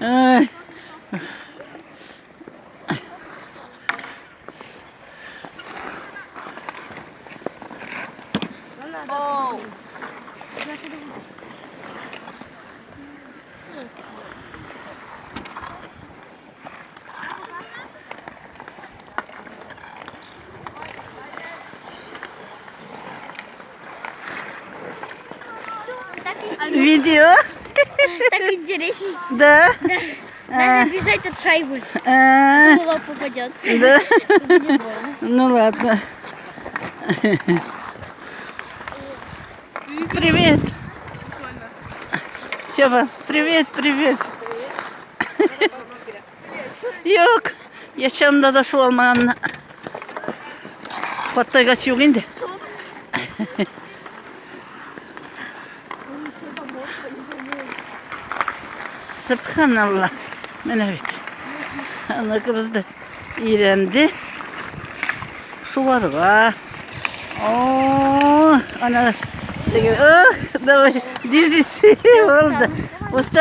Ай. Так, Видео? так интересней. Да. Надо бежать от шайбы. А, Голова попадет. да. Будет больно. Ну ладно. Привет. Сева, привет, привет. Юк, yaşamda da şu olmayan Картайгач юк инде. Субханалла. Менә бит. Аныкыбыз да өйрәнде. Шуарга. О, ана теге, ох, давай, держись. Булды. Устал.